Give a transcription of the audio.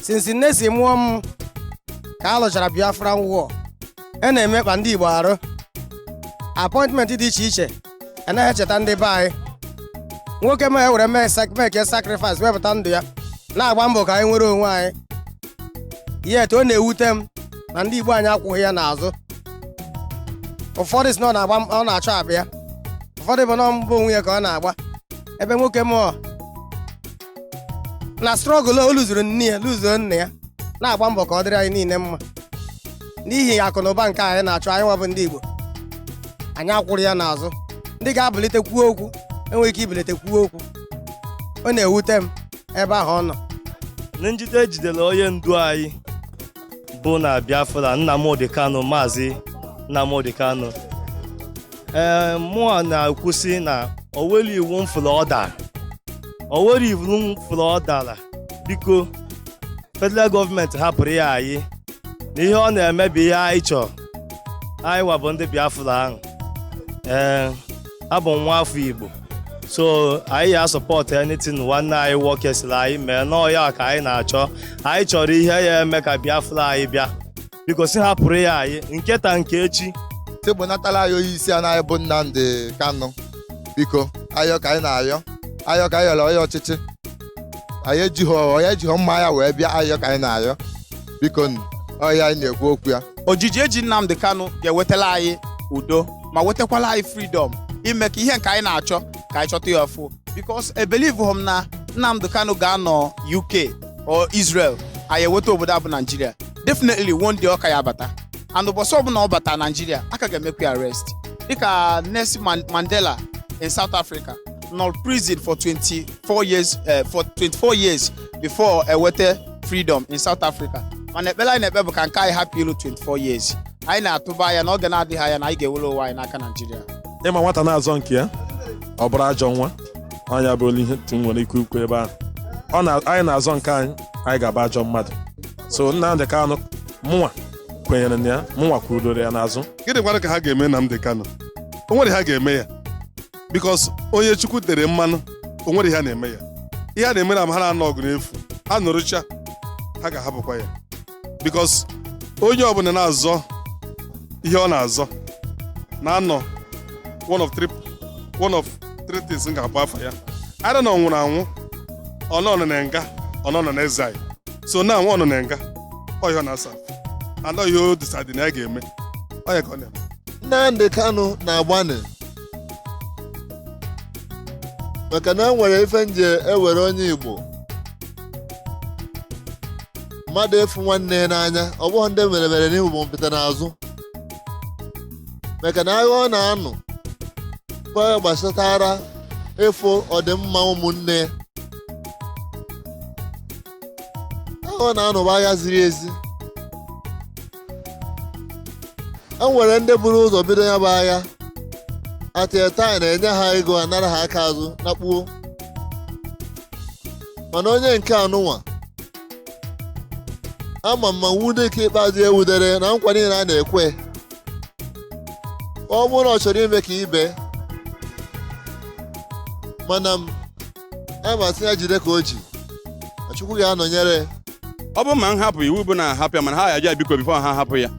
Since nne si mụọ m ka a lụchara Biafran War, e na-emekpa ndị Igbo arụ. Appointment dị iche iche anaghị echeta ndị be anyị. Nwoke ma ewere mee make sacrifice, wepụta ndụ ya, na-agba mbọ ka anyị nwere onwe anyị. Yet ọ na-ewute m na ndị Igbo anyị akwụghị ya n'azụ. Ụfọdụ si na ọ na-agba, ọ na-achọ abịa, ụfọdụ bụ na mbụ onwe ya ka ọ na-agba. Ebe nwoke mụọ na struggle, o lụzuru nne ya, lụzuo nna ya, na-agba mbọ ka ọ dịrị anyị niile mma n'ihi akụ na ụba nke anyị na-achọ. Anyị nwa bụ ndị Igbo, anyị akwụrụ ya n'azụ. Ndị ga-abalite kwuo okwu enweghị ike ibilite kwuo okwu. Ọ na-ewute m ebe ahụ ọ nọ. Na njide ejidere onye ndu anyị bụ na Biafra, Nnamdi Kanu, Maazị Nnamdi Kanu, ee, mụa na-ekwusị na o nwere iwu m fụrụ ọ dara, o nwere iwu m fụrụ ọ dara. Biko, federal gọọmenti hapụrụ ya anyị na ihe ọ na-eme bụ ihe anyị chọrọ. Anyị wa bụ ndị Biafra ahụ. Ee, abụ m nwa afọ Igbo, so anyị ya support anything nwanne anyị nwoke sịrị anyị mee n'ọya ka anyị na-achọ. Anyị chọrọ ihe ya eme ka Biafra anyị bịa. Biko, si hapụrụ ya anyị nketa nke echi. Tebụnatala anyị onye isi anyị bụ Nnamdi Kanu. Biko, ayọ ka anyị na-ayọ, ayọ ka anyị yọrọ onye ọchịchị anyị ejighọ, onye ejighọ mma ya wee bịa. Ayọ ka anyị na-ayọ, biko nụ, ọya anyị na-ekwu okwu ya. Ojiji eji Nnamdi Kanu ga-ewetala anyị udo ma wetakwala anyị freedom ime ka ihe nke anyị na-achọ ka anyị chọta ya ọfụ, because I believe m na Nnamdi Kanu ga-anọ UK or Israel, anyị eweta obodo a bụ Nigeria. Definitely one day ọ ka ya abata, and ụbọchị ọbụla ọ bata Nigeria, aka ga-emekwa ya arrest dịka Nelson Mandela in South Africa nọ prison for 24 years, for 24 years before eweta freedom in South Africa. Mana ekpere anyị na-ekpe bụ ka nke anyị hapụ ilu 24 years. Anyị na-atụba anya n'oge na-adịghị anya na anyị ga-ewere onwe anyị n'aka Naijiria. Ịma nwata na-azọ nke ya, ọ bụrụ ajọ nwa ọnya bụ ihe m nwere ike ikwu ebe ahụ. Ọ na anyị na-azọ nke anyị, anyị ga-abụ ajọ mmadụ. So Nnamdi Kanu, mụnwa kwenyere na ya, mụnwa kwudoro ya n'azụ. Gịnị kwanụ ka ha ga-eme Nnamdi Kanu? O nwere ha ga-eme ya, because onye Chukwu tere mmanụ, o nwere ihe a na-eme ya. Ihe a na-eme na ha na-anọ ọgụ n'efu. Ha nụrụcha, ha ga-ahapụkwa ya, because onye ọbụla na-azọ ihe ọ na-azọ na-anọ one of three things m ga-akpọ afa ya: ara na ọ nwụrụ anwụ, ọ nọ na nga, ọ nọ na exile. So na ọ nọ na nga, ọ ihe ọ na-asa and ọ ihe o decide na ya ga-eme, ọ ya ka ọ na-eme. Nnamdi Kanu na-agbanị maka na e nwere ife nje ewere onye Igbo mmadụ efu nwanne ya n'anya. Ọ bụghị ndị mere mere n'ihu bụ mpịta n'azụ, maka na agha ọ na-anụ bụ gbasatara ịfụ ọdịmma ụmụnne ya. Agha ọ na-anụ bụ agha ziri ezi. E nwere ndị buru ụzọ bido ya bụ agha at a time, na-enye ha ego, anara ha aka azụ nakpuo. Mana onye nke anụnwa ama mma nwude ka ikpeazụ ya wudere na nkwa niile a na-ekwe. Ọ bụrụ na ọ chọrọ ime ka ibe mana m ama sị ya jide ka o ji na Chukwu ga-anọnyere. Ọ bụ ma m hapụ iwu bụ na hapụ ya, mana ha ya biko before ha hapụ ya.